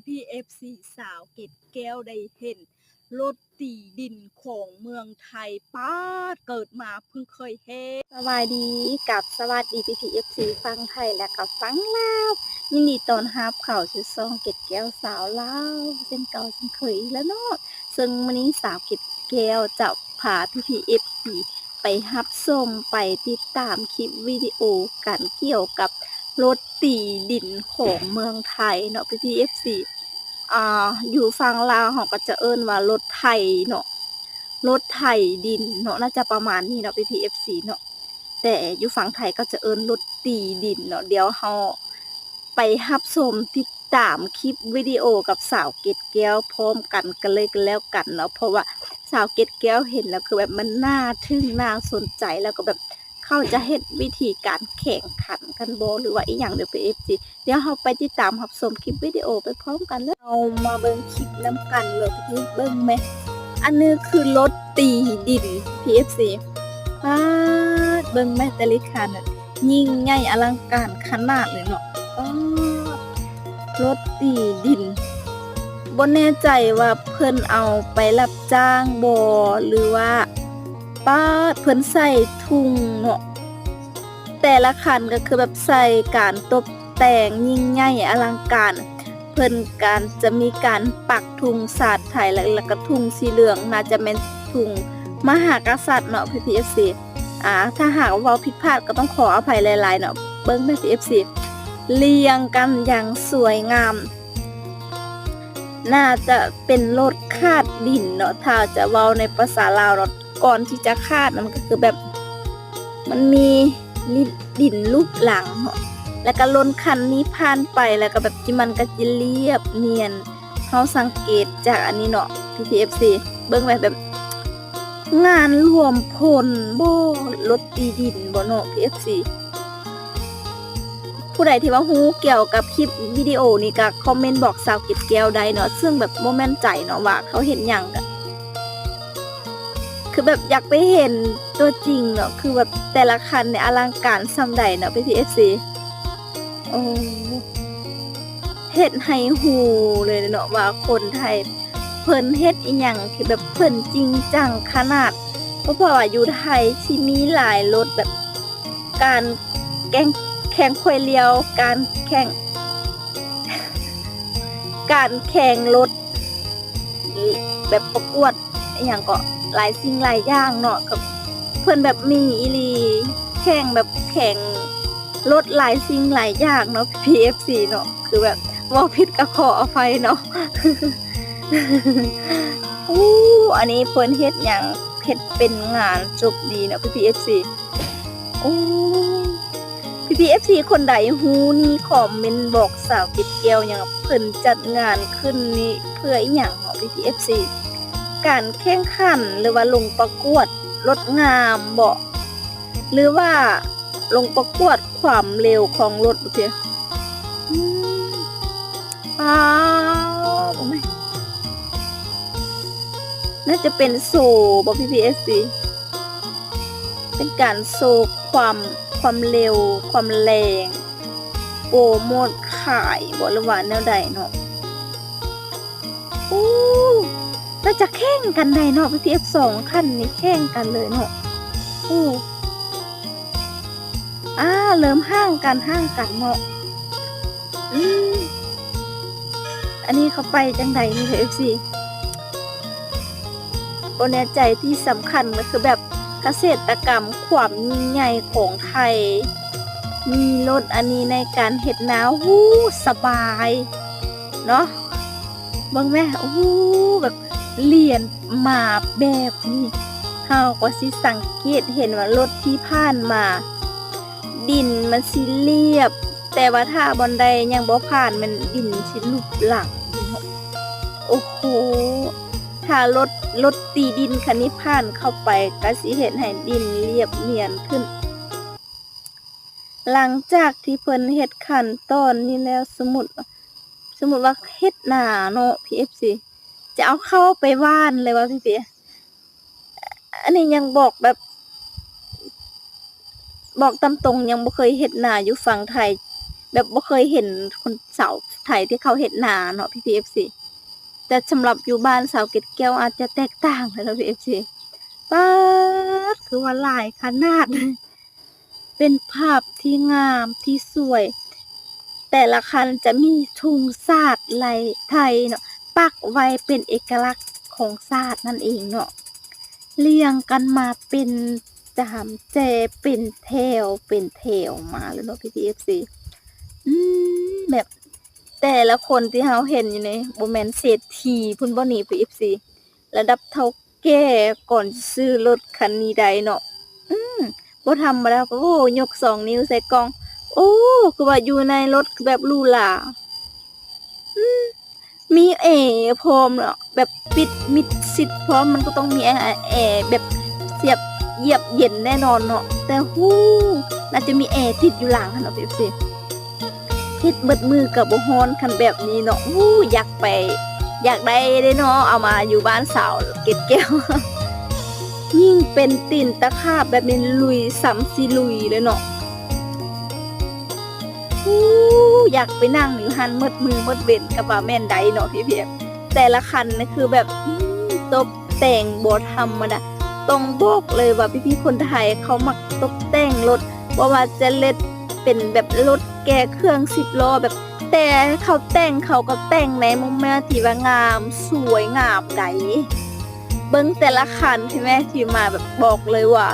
ພີ່ໆ ເອັຟຊີ ສາວເກດແກ້ວໄດ້ເຫັນລົດຕີດິນຂອງເມືອງໄທ ປາດ ເກີດມາເພິ່ງເຄີຍເຫັນ. ສະບາຍດີ ກັບສະຫວັດດີ ພີ່ໆ ເອັຟຊີ ຝັ່ງໄທ ແລະ ກໍຝັ່ງລາວ ຍິນດີຕ້ອນຮັບເຂົ້າສູ່ຊ່ອງເກດແກ້ວສາວລາວ ເຊັ່ນເກົ່າເຊັ່ນເຄີຍອີກແລ້ວເນາະ. ເຊິ່ງມື້ນີ້ສາວເກດແກ້ວຈະພາພີ່ໆ ເອັຟຊີ ໄປຮັບຊົມ ໄປຕິດຕາມຄລິບວິດີໂອກັນ ກ່ຽວກັບລົດຕີດິນຂອງເມືອງໄທເນາະ ພີ່ໆ ເອັຟຊີ. ອ່າ ຢູ່ຝັ່ງລາວເຮົາກໍຈະເອີ້ນວ່າລົດໄຖເນາະ ລົດໄຖດິນເນາະ ໜ້າຈະປະມານນີ້ເນາະ ພີ່ໆ ເອັຟຊີ ເນາະ. ແຕ່ຢູ່ຝັ່ງໄທເຂົາຈະເອີ້ນລົດຕີດິນເນາະ. ດຽວເຮົາໄປຮັບຊົມ ຕິດຕາມຄລິບວິດີໂອກັບສາວເກດແກ້ວພ້ອມກັນ ກັນເລີຍ ກັນແລ້ວກັນເນາະ. ເພາະວ່າສາວເກດແກ້ວເຫັນແລ້ວຄືແບບມັນໜ້າທຶ່ງ ໜ້າສົນໃຈ ແລ້ວກໍແບບເຂົາຈະເຮັດວິທີການແຂ່ງຂັນກັນບໍ່ ຫຼືວ່າອີ່ຫຍັງເດີ ເອັຟຊີ. ດຽວເຮົາໄປຕິດຕາມຮັບຊົມຄລິບວິດີໂອໄປພ້ອມກັນເລີຍ. ເຮົາມາເບິ່ງຄລິບນຳກັນເລີຍ ເບິ່ງແມະ ອັນນີ້ຄືລົດຕີດິນ ພີ່ເອັຟຊີ ປາດ ເບິ່ງແມະ ແຕ່ລະຄັນ ຍິ່ງໃຫຍ່ອະລັງການຂະໜາດເລີຍເນາະ. ປາດ ລົດຕີດິນ ບໍ່ແນ່ໃຈວ່າເພິ່ນເອົາໄປຮັບຈ້າງບໍ່ ຫຼືວ່າ ປາດ ເພິ່ນໃສ່ທຸງເນາະ. ແຕ່ລະຄັນກໍຄືແບບໃສ່ການຕົບແຕ່ງຍິ່ງໃຫຍ່ອະລັງການ ເພິ່ນການຈະມີການປັກທຸງຊາດໄທ ແລະ ແລະກະທຸງສີເຫຼືອງ ໜ້າຈະແມ່ນທຸງມະຫາກະສັດເນາະ ພີ່ເອັຟຊີ. ອ່າ ຖ້າຫາກເວົ້າຜິດພາດກໍຕ້ອງຂໍອະໄພຫຼາຍໆເນາະ. ເບິ່ງແມ່ ພີ່ເອັຟຊີ ລຽງກັນຢ່າງສວຍງາມ ໜ້າຈະເປັນລົດຂາດດິນເນາະ ຖ້າຈະເວົ້າໃນພາສາລາວເນາະ. ກ່ອນທີ່ຈະຂາດນະ ມັນກໍຄືແບບ ມັນມີດິນລູບຫຼັງເນາະ ແລ້ວກໍລົດຄັນນີ້ຜ່ານໄປ ແລ້ວກໍແບບ ມັນກໍຈະລຽບນຽນ. ເຮົາສັງເກດຈາກອັນນີ້ເນາະ ພີ່ເອັຟຊີ ເບິ່ງໄວ້ແບບ ງານລວມພົນບໍ່ ລົດຕີດິນບໍ່ເນາະ ພີ່ເອັຟຊີ. ຜູ້ໃດທີ່ວ່າຮູ້ກ່ຽວກັບຄລິບວິດີໂອນີ້ກໍຄອມເມັນບອກສາວເກດແກ້ວໄດ້ເນາະ ເຊິ່ງແບບບໍ່ໝັ້ນໃຈເນາະວ່າເຂົາເຮັດຫຍັງ ກໍຄືແບບຢາກໄປເຫັນຕົວຈິງເນາະ ຄືແບບແຕ່ລະຄັນນີ້ອະລັງການສ່ຳໃດເນາະ ພີ່ເອັຟຊີ. ໂອ້ ເຮັດໃຫ້ຮູ້ເລີຍເນາະວ່າຄົນໄທເພິ່ນເຮັດອີ່ຫຍັງທີ່ແບບເພິ່ນຈິງຈັງຂະໜາດ ເພາະວ່າຢູ່ໄທທີ່ມີຫຼາຍລົດແບບ ການແຂ່ງ ແຂ່ງຂ້ວຍລ້ຽວ ການແຂ່ງ ການແຂ່ງລົດ ແບບປະກວດອີ່ຫຍັງເກາະ ຫຼາຍສິ່ງຫຼາຍຢ່າງເນາະ ກໍເພິ່ນແບບມີອີ່ຫຼີ ແຂ່ງແບບແຂ່ງລົດຫຼາຍສິ່ງຫຼາຍຢ່າງເນາະ ພີ່ເອັຟຊີ ເນາະ. ຄືແບບເວົ້າຜິດກໍຂໍອະໄພເນາະ. ໂອ້ ອັນນີ້ເພິ່ນເຮັດຫຍັງ ເຮັດເປັນງານຈົບດີເນາະ ພີ່ເອັຟຊີ. ໂອ້ ພີ່ເອັຟຊີ ຄົນໃດຮູ້ນີ້ຄອມເມັນບອກສາວເກດແກ້ວແດ່ ເພິ່ນຈັດງານຂຶ້ນນີ້ເພື່ອອີ່ຫຍັງເນາະ ພີ່ເອັຟຊີ. ການແຂ່ງຂັນ ຫຼືວ່າລົງປະກວດລົດງາມບໍ ຫຼືວ່າລົງປະກວດຄວາມເລັວຂອງລົດບໍ ອືມ ອ້າວ ບໍ່ແມ່ນ ໜ້າຈະເປັນໂຊບໍ ພີ່ເອັຟຊີ ເປັນການໂຊຄວາມ ຄວາມເລັວ ຄວາມແຮງ ໂປຣໂມດຂາຍບໍ ຫຼືວ່າແນວໃດເນາະ. ໂອ້ ໜ້າຈະແຂ່ງກັນໄດ້ເນາະ ພີ່ເອັຟ ສອງຄັນນີ້ແຂ່ງກັນເລີຍເນາະ. ໂອ້ ອ່າ ເລີ່ມຫ່າງກັນ ຫ່າງກັນເນາະ. ອືມ ອັນນີ້ເຂົາໄປຈັ່ງໃດນີ້ ເອັຟຊີ ບໍ່ແນ່ໃຈ. ທີ່ສຳຄັນກໍຄືແບບກະເສດຕະກຳ ຄວາມຍິ່ງໃຫຍ່ຂອງໄທ ມີລົດອັນນີ້ໃນການເຮັດນາ ໂອ້ ສະບາຍເນາະ. ເບິ່ງແມະ ໂອ້ ແບບລຽນມາແບບນີ້ ເຮົາກໍຊິສັງເກດເຫັນວ່າລົດທີ່ຜ່ານມາ ດິນມັນຊິລຽບ ແຕ່ວ່າຖ້າບ່ອນໃດຍັງບໍ່ຜ່ານ ແມ່ນດິນຊິລຸບຫຼັງ. ໂອ້ໂຫ ຖ້າລົດ ລົດຕີດິນຄັນນີ້ຜ່ານເຂົ້າໄປ ກໍຊິເຮັດໃຫ້ດິນລຽບນຽນຂຶ້ນ. ຫຼັງຈາກທີ່ເພິ່ນເຮັດຂັ້ນຕອນນີ້ແລ້ວ ສົມມຸດ ສົມມຸດວ່າເຮັດນາເນາະ ພີ່ເອັຟຊີ ຈະເອົາເຂົ້າໄປຫວ່ານເລີຍວ່າ ພີ່ເອັຟຊີ ອັນນີ້ຍັງບອກແບບ ບອກຕາມຕົງ ຍັງບໍ່ເຄີຍເຮັດນາຢູ່ຝັ່ງໄທ ແບບບໍ່ເຄີຍເຫັນຄົນຊາວ ໄຖທີ່ເຂົາເຮັດນາເນາະ ພີ່ໆ ເອັຟຊີ ແຕ່ສຳລັບຢູ່ບ້ານສາວເກດແກ້ວອາດຈະແຕກຕ່າງເນາະ ພີ່ໆ ເອັຟຊີ. ປາດ ຄືວ່າຫຼາຍຂະໜາດ ເປັນພາບທີ່ງາມທີ່ສວຍ ແຕ່ລະຄັນຈະມີທຸງຊາດໄທເນາະ ປັກໄວ້ເປັນເອກະລັກຂອງຊາດນັ້ນເອງເນາະ ລຽງກັນມາເປັນຈາມແຈ ເປັນແຖວ ເປັນແຖວມາເລີຍເນາະ ພີ່ໆ ເອັຟຊີ. ອືມ ແບບແຕ່ລະຄົນທີ່ເຮົາເຫັນຢູ່ນີ້ ບໍ່ແມ່ນເສດຖີພຸ້ນບໍ່ນີ້ ພີ່ໆ ເອັຟຊີ ລະດັບເຖົ້າ ແກ່ກ່ອນຊິຊື້ລົດຄັນນີ້ໄດ້ເນາະ. ອືມ ບໍ່ທຳມະດາ. ໂອ້ ຍົກສອງນິ້ວໃສ່ກ້ອງ. ໂອ້ ຄືວ່າຢູ່ໃນລົດຄືແບບຫຼູຫຼາ. ອືມ ມີແອພ້ອມເນາະ ແບບປິດມິດຊິດພ້ອມ. ມັນກໍຕ້ອງມີແອ ແອແບບສຽບ ຢຽບເຢັນແນ່ນອນເນາະ. ແຕ່ ຫູ ໜ້າຈະມີແອຕິດຢູ່ຫຼັງຫັ້ນເນາະ ເອັຟຊີ. ເຮັດເບິດມື້ກໍບໍ່ຮ້ອນຄັນແບບນີ້ເນາະ. ໂອ້ ຢາກໄປ ຢາກໄດ້ເດ້ເນາະ ເອົາມາຢູ່ບ້ານສາວເກດແກ້ວ. ຍິ່ງເປັນຕີນຕະຂາບແບບນີ້ ລຸຍສ່ຳຊິລຸຍເລີຍເນາະ. ໂອ້ ຢາກໄປນັ່ງຢູ່ຫັ້ນເບິດມື້ເບິດເວັນ ກໍວ່າແມ່ນໄດ້ເນາະ ພີ່ໆ ເອັຟ ແຕ່ລະຄັນນີ້ຄືແບບ ອືມ ຕົບແຕ່ງບໍ່ທຳມະດາ. ຕ້ອງບອກເລີຍວ່າພີ່ໆຄົນໄທເຂົາມັກຕົບແຕ່ງລົດ ບໍ່ວ່າຈະເລັດ ເປັນແບບລົດແກ່ເຄື່ອງສິບລໍ້ ແບບ ແຕ່ເຂົາແຕ່ງ ເຂົາກໍແຕ່ງໃນມຸມແມທີ່ວ່າງາມ ສວຍງາມໃດ. ເບິ່ງແຕ່ລະຄັນ ເຫັນໄໝ ທີ່ມາແບບ ບອກເລີຍວ່າ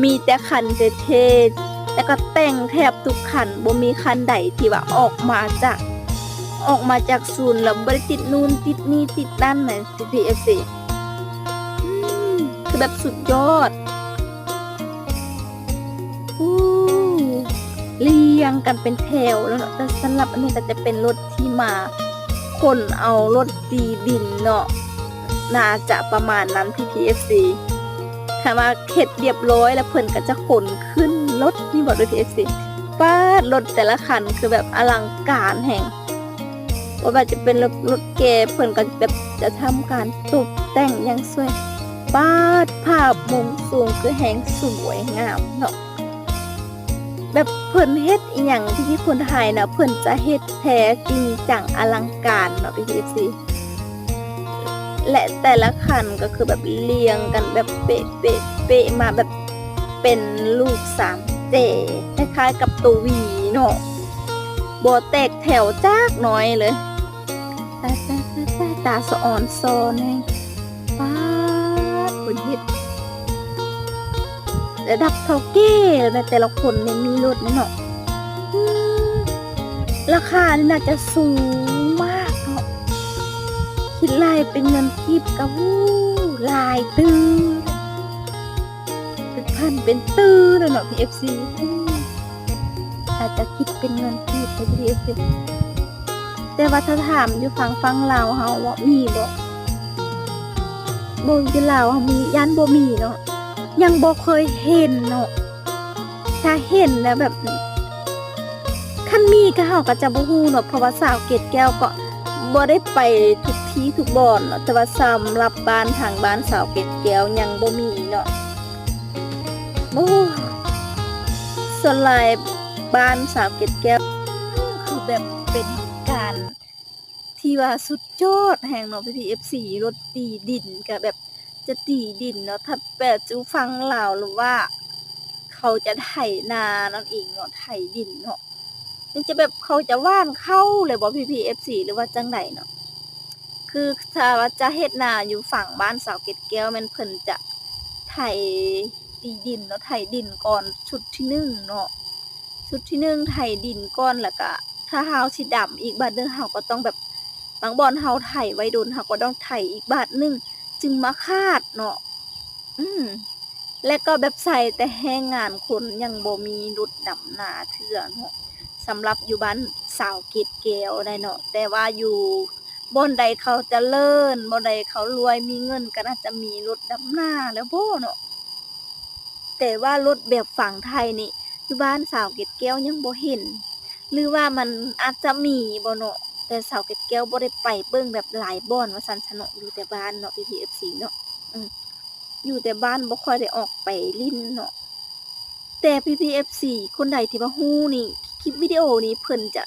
ມີແຕ່ຄັນເທ່ໆ ແລ້ວກໍແຕ່ງແທບທຸກຄັນ ບໍ່ມີຄັນໃດທີ່ວ່າອອກມາຈາກ ອອກມາຈາກສູນແລ້ວບໍ່ໄດ້ຕິດນູ້ນຕິດນີ້ຕິດນັ້ນນະ ພີ່ໆ ເອັຟຊີ. ອືມ ຄືແບບສຸດຍອດ. ອູ້ ລຽງກັນເປັນແຖວແລ້ວເນາະ. ແຕ່ສຳລັບອັນນີ້ກໍຈະເປັນລົດທີ່ມາຂົນເອົາລົດຕີດິນເນາະ ໜ້າຈະປະມານນັ້ນ ພີ່ໆ ເອັຟຊີ. ຖ້າວ່າເຮັດລຽບຮ້ອຍແລ້ວ ເພິ່ນກໍຈະຂົນຂຶ້ນລົດນີ້ບໍ ພີ່ໆ ເອັຟຊີ. ປາດ ລົດແຕ່ລະຄັນຄືແບບອະລັງການແຮງ. ບໍ່ວ່າຈະເປັນລົດ ລົດແກ່ ເພິ່ນກໍແບບຈະທຳການຕົບແຕ່ງຢ່າງສວຍ. ປາດ ພາບມຸມສູງຄືແຮງສວຍງາມເນາະ. ແບບເພິ່ນເຮັດອີ່ຫຍັງທີ່ຄົນໄທນະ ເພິ່ນຈະເຮັດແທ້ຈິງຈັງອະລັງການເນາະ ພີ່ໆ ເອັຟຊີ. ແລະ ແຕ່ລະຄັນກໍຄືແບບລຽງກັນແບບເປະໆໆມາ ແບບເປັນລູກສາມແຈ ຄ້າຍໆກັບໂຕວີເນາະ. ບໍ່ແຕກແຖວຈັກໜ້ອຍເລີຍ. ຕາຍ ຕາຍ ຕາຍ ຕາຍ ຕາສະອອນຊອນແຮງ. ປາດ ເພິ່ນເຮັດລະດັບເຖົ້າແກ່ແລ້ວນະ ແຕ່ລະຄົນນີ້ມີລົດນີ້ເນາະ. ອືມ ລາຄານີ້ໜ້າຈະສູງມາກເນາະ. ຄິດໄລ່ເປັນເງິນກີບກໍ ໂອ້ ຫຼາຍຕື້ ເປັນພັນເປັນຕື້ແລ້ວເນາະ ພີ່ເອັຟຊີ. ອືມ ຖ້າຈະຄິດເປັນເງິນກີບເດີ ພີ່ເອັຟຊີ. ແຕ່ວ່າຖ້າຖາມຢູ່ຝັ່ງ ຝັ່ງລາວເຮົາວ່າມີບໍ່? ບໍ່ ຢູ່ລາວເຮົາມີ ຢ້ານບໍ່ມີເນາະ ຍັງບໍ່ເຄີຍເຫັນເນາະ. ຖ້າເຫັນແລ້ວແບບ ຄັນມີກໍເຮົາກໍຈະບໍ່ຮູ້ເນາະ ເພາະວ່າສາວເກດແກ້ວກໍບໍ່ໄດ້ໄປທຸກທີ່ທຸກບ່ອນເນາະ. ແຕ່ວ່າສຳລັບບ້ານ ທາງບ້ານສາວເກດແກ້ວຍັງບໍ່ມີເນາະ. ໂອ້ ສ່ວນຫຼາຍບ້ານສາວເກດແກ້ວ ຄືແບບເປັນການທີ່ວ່າສຸດຍອດແຮງເນາະ ພີ່ເອັຟຊີ. ລົດຕີດິນກໍແບບຈະຕີດິນເນາະ ຖ້າແປຢູ່ຝັ່ງລາວ ຫຼືວ່າເຂົາຈະໄຖນານັ້ນເອງເນາະ ໄຖດິນເນາະ. ມັນຈະແບບເຂົາຈະຫວ່ານເຂົ້າເລີຍບໍ່ ພີ່ເອັຟຊີ ຫຼືວ່າຈັ່ງໃດເນາະ? ຄືຖ້າວ່າຈະເຮັດນາຢູ່ຝັ່ງບ້ານສາວເກດແກ້ວ ແມ່ນເພິ່ນຈະໄຖຕີດິນເນາະ ໄຖດິນກ່ອນ ຊຸດທີໜຶ່ງເນາະ ຊຸດທີໜຶ່ງໄຖດິນກ່ອນ ແລ້ວກະຖ້າເຮົາຊິດຳອີກບາດໜຶ່ງ ເຮົາກໍຕ້ອງແບບ ບາງບ່ອນເຮົາໄຖໄວ້ດົນ ເຮົາກໍຕ້ອງໄຖອີກບາດໜຶ່ງຈຶ່ງມາຄາດເນາະ. ອືມ ແລະກໍແບບໃຊ້ແຕ່ແຮງງານຄົນ ຍັງບໍ່ມີລົດດຳນາເທື່ອເນາະ ສຳລັບຢູ່ບ້ານສາວເກດແກ້ວໄດເນາະ. ແຕ່ວ່າຢູ່ບ່ອນໃດເຂົາຈະເລີນ ບ່ອນໃດເຂົາລວຍມີເງິນ ກໍໜ້າຈະມີລົດດຳນາແລ້ວບໍ່ເນາະ. ແຕ່ວ່າລົດແບບຝັ່ງໄທນີ້ ຢູ່ບ້ານສາວເກດແກ້ວຍັງບໍ່ເຫັນ ຫຼືວ່າມັນອາດຈະມີບໍ່ເນາະ? ແຕ່ສາວເກດແກ້ວບໍ່ໄດ້ໄປເບິ່ງແບບຫຼາຍບ່ອນວ່າຊັ້ນຊະເນາະ ຢູ່ແຕ່ບ້ານເນາະ ພີ່ເອັຟຊີເນາະ. ອືມ ຢູ່ແຕ່ບ້ານ ບໍ່ຄ່ອຍໄດ້ອອກໄປຫຼິ້ນເນາະ. ແຕ່ພີ່ໆເອັຟຊີຄົນໃດທີ່ວ່າຮູ້ນີ້ ຄລິບວິດີໂອນີ້ເພິ່ນຈະ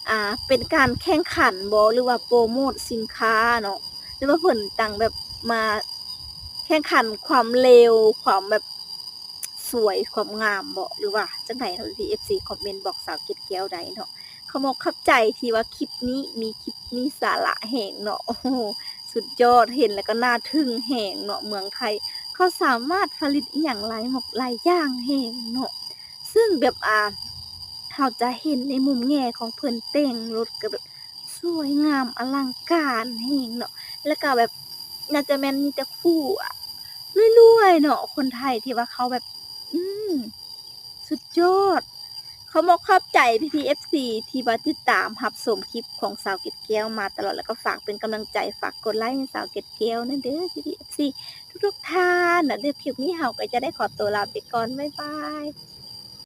ອ່າ ເປັນການແຂ່ງຂັນບໍ່ ຫຼືວ່າໂປຣໂມດສິນຄ້າເນາະ ຫຼືວ່າເພິ່ນຕັ້ງແບບມາແຂ່ງຂັນຄວາມເລວ ຄວາມແບບສວຍ ຄວາມງາມບໍ່ ຫຼືວ່າຈັ່ງໃດເນາະ ເອັຟຊີ ຄອມເມັນບອກສາວເກດແກ້ວໄດ້ເນາະ. ຂອບອົກຂອບໃຈທີ່ວ່າຄລິບນີ້ມີ ຄລິບມີສາລະແຮງເນາະ. ໂອ້ໂຫ ສຸດຍອດ ເຫັນແລ້ວກໍໜ້າທຶ່ງແຮງເນາະ ເມືອງໄທເຂົາສາມາດຜະລິດອີ່ຫຍັງຫຼາຍໝົກຫຼາຍຢ່າງແຮງເນາະ ຊຶ່ງແບບ ອ່າ ເຮົາຈະເຫັນໃນມຸມແງ່ຂອງເພິ່ນແຕ່ງລົດກໍແບບສວຍງາມອະລັງການແຮງເນາະ ແລ້ວກໍແບບໜ້າຈະແມ່ນມີແຕ່ຄູ່ ອາ ລວຍໆເນາະ ຄົນໄທທີ່ວ່າເຂົາແບບ ອືມ ສຸດຍອດ. ຂອບອົກຂອບໃຈພີ່ໆ ເອັຟຊີ ທີ່ວ່າຕິດຕາມຮັບຊົມຄລິບຂອງສາວເກດແກ້ວມາຕະຫຼອດ ແລ້ວກໍຝາກເປັນກຳລັງໃຈ ຝາກກົດໄລໃຫ້ສາວເກດແກ້ວນຳເດີ ພີ່ໆ ເອັຟຊີ ທຸກໆທ່ານ. ແລ້ວເດີ ຄລິບນີ້ເຮົາກໍຈະໄດ້ຂໍຕົວລາໄປກ່ອນ ບາຍບາຍ.